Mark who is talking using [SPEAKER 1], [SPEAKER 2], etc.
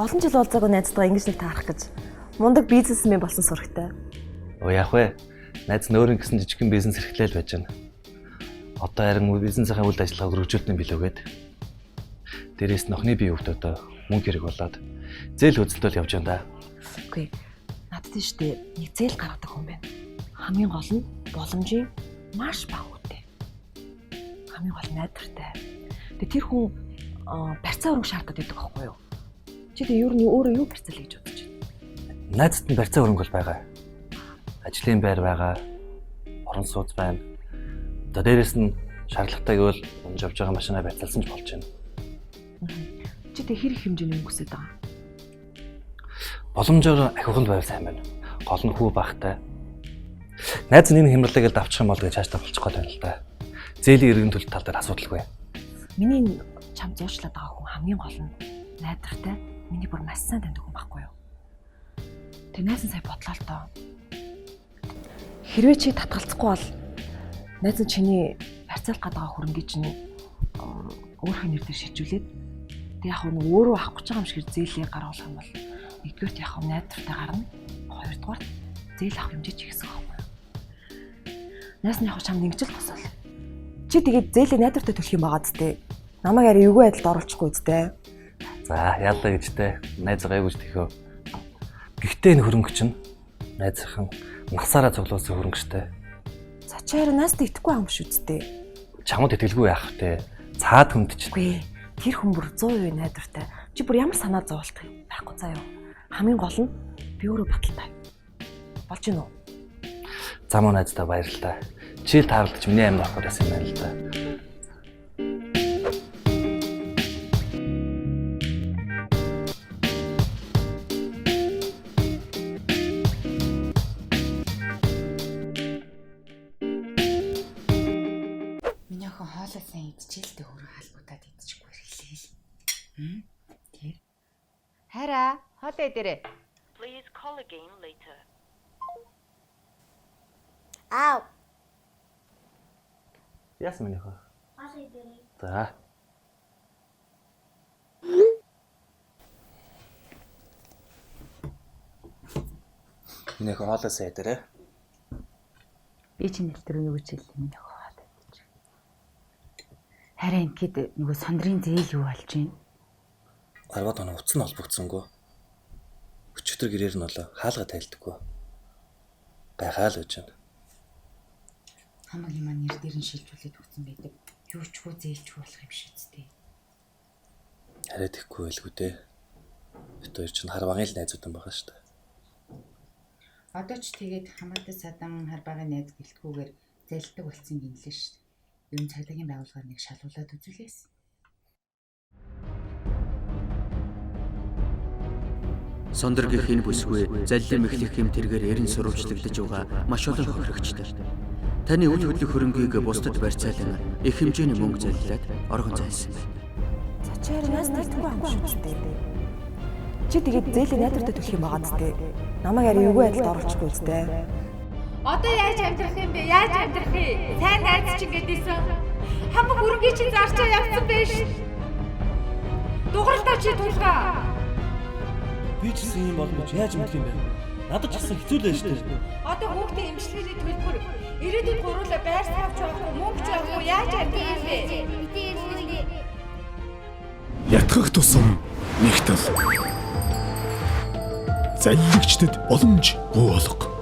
[SPEAKER 1] Олон жил уулзаагүй найзтайгаа ингэж нэг таарах гэж. Мундаг бизнесмен болсон сурагтай.
[SPEAKER 2] Оо яах вэ? Найз нь өөр ингэсэн жижигхэн бизнес эрхлээл байж байна. Одоо харин бизнесийн үйл ажиллагааг өргөжүүлнэ билүү гээд. Дээрээс нь охины бие хөвгт одоо мөнгө хэрэг болоод зээл хөдөлтөл явж байна да.
[SPEAKER 1] Үгүй. Надад тийм штэ нэг зээл гаргадаг хүн байна. Хамгийн гол нь боломжийн маш бага үтэй. Хамгийн гол нь найдвартай. Тэгээ тэр хүн барьцаа өрөнгө шаардаад байдаг байхгүй юу? Чи тэгээ ер нь өөрөө юу барьцаалаа гэж бодож байна?
[SPEAKER 2] Найзад нь барьцаа өрөнгө бол байгаа. Ажлын байр байгаа. Орон сууц байна. Одоо дээрээс нь шаардлагатай гэвэл унж авч байгаа машинаа барьцаалсан ч болж байна.
[SPEAKER 1] Чи тэг хэр их хэмжээний мөнгө өсөд байгаа?
[SPEAKER 2] Боломжоор ахиуханд байвал сайн байна. Гол нь хүү багтай. Найз нь энэ хямралыг л давчих юм бол гэж цаашдаа болчих гээд байна л да. Зээлийн иргэн төлөлт тал дээр асуудалгүй.
[SPEAKER 1] Миний энэ чам зуушлаад байгаа хүн хамгийн гол нь найдвартай. Миний бүр маш сайн таньдаг хүн байхгүй юу? Тэг найз нь сая бодлоо л доо. Хэрвээ чи татгалзахгүй бол найз нь чиний барьцаалах гээд байгаа хөрөнгийг чинь өөрийнхөө нэр дээр шилжүүлээд тэг яг нь өөрөө авах гэж байгаа юм шиг зээлээ гаргуулах юм бол нэгдүгээрт яг нь найдвартай гарна. Хоёрдугаарт зээл авах хэмжээ ч ихсэх байхгүй юу? Найз нь яг чамд ингэж л тусал. Чи тэгээд зээлээ найдвартай төлөх юм байгаа зү. Намайг арай эвгүй байдалд оруулчихгүй зү.
[SPEAKER 2] За яалаа гэж те. Найзгаа айгууж тэхөө. Гэхдээ энэ хөрөнгө чинь найзынхан насаараа цуглуулсан хөрөнгө штэ.
[SPEAKER 1] За чи харин найздаа итгэхгүй юм шүү зү.
[SPEAKER 2] Чамд итгэлгүй яах вэ? Цаад хүнд ч.
[SPEAKER 1] Үгүй. Тэр хүн бүр 100% найдвартай. Чи бүр ямар санаа зовлох юм байхгүй заа юу. Хамгийн гол нь би өөрөө баталтай. Болж гин үү?
[SPEAKER 2] За мөн найздаа баярлалаа. Чи л таарлаж миний амьд ороход байсан юм байна л да.
[SPEAKER 3] Миний охин хоолой сайн идчихэл дээ өөрөө халбуудаад идчихгүй хэрэглээл. Тэр. Хайраа, хоолой идэрээ.
[SPEAKER 4] Please call again later.
[SPEAKER 5] Аав.
[SPEAKER 2] Яасан миний хөө?
[SPEAKER 5] Хоолой идэрээ.
[SPEAKER 2] За. Миний хөө хоолой сайн идэрээ.
[SPEAKER 3] Би чинь нэлтэр юу гэж хэллээ миний охин хоолой идчих. Харин ингээд нөгөө сандрын зээл юу болж байна?
[SPEAKER 2] Гарваад оноо утас нь холбогдсонгүй. Өчигдөр гэрээр нь болоо хаалга тайлдаггүй. Гайхаал гэж байна.
[SPEAKER 3] Хамаг юм нэр дээр нь шилжүүлээд өгсөн байдаг. Юу ч хүү зээлчгүй болох юм шиг үстэй.
[SPEAKER 2] Арай тэхгүй байлгүй дээ. Бид хоёр чинь хар багын л найзууд юм байгаа шүү дээ.
[SPEAKER 3] Одоо ч тэгээд хамаатай садан хар багын найз гэлтгүүгээр залилдаг болсон гинлээ шүү дээ. Ер нь цагдаагийн байгууллагаар нэг шалгуулад үзүүлээс.
[SPEAKER 6] Сондөр гэх энэ бүсгүй заллим эхлэх хэм тэргээр эрен сурвалжлагдаж байгаа маш олон хохирогчтой. Таны үл хөдлөх хөрөнгийг бусдад барьцаалан их хэмжээний мөнгө заллаад оргон зайлсан байна.
[SPEAKER 1] За чи харин найздаа итгэхгүй юм шүү зү. Чи тэгээд зээлээ найдвартай төлөх юм байгаа зү. Намайг арай эвгүй байдалд оруулчихгүй зү.
[SPEAKER 7] Одоо яаж амьдрах юм бэ? Яаж амьдрах юм? Сайн найз чинь гэдээсэн. Хамаг өрөнгөний чинь зарчаа явсан байж. Дугарлаа чи тулгаа.
[SPEAKER 8] Би ч гэсэн юм болно гэж яаж мэдэх юм бэ? Надад ч гэсэн хэцүү л байж тээ.
[SPEAKER 7] Одоо хүүхдээ эмчилгээний төлбөр ирээдүйд гуруула байр савж байхгүй, мөнгө ч байхгүй яаж амьдрах юм бэ?
[SPEAKER 5] Битээ ирсэнээ.
[SPEAKER 9] Ятгах тусам нэг тал. Заллигчдад боломж бүү олго.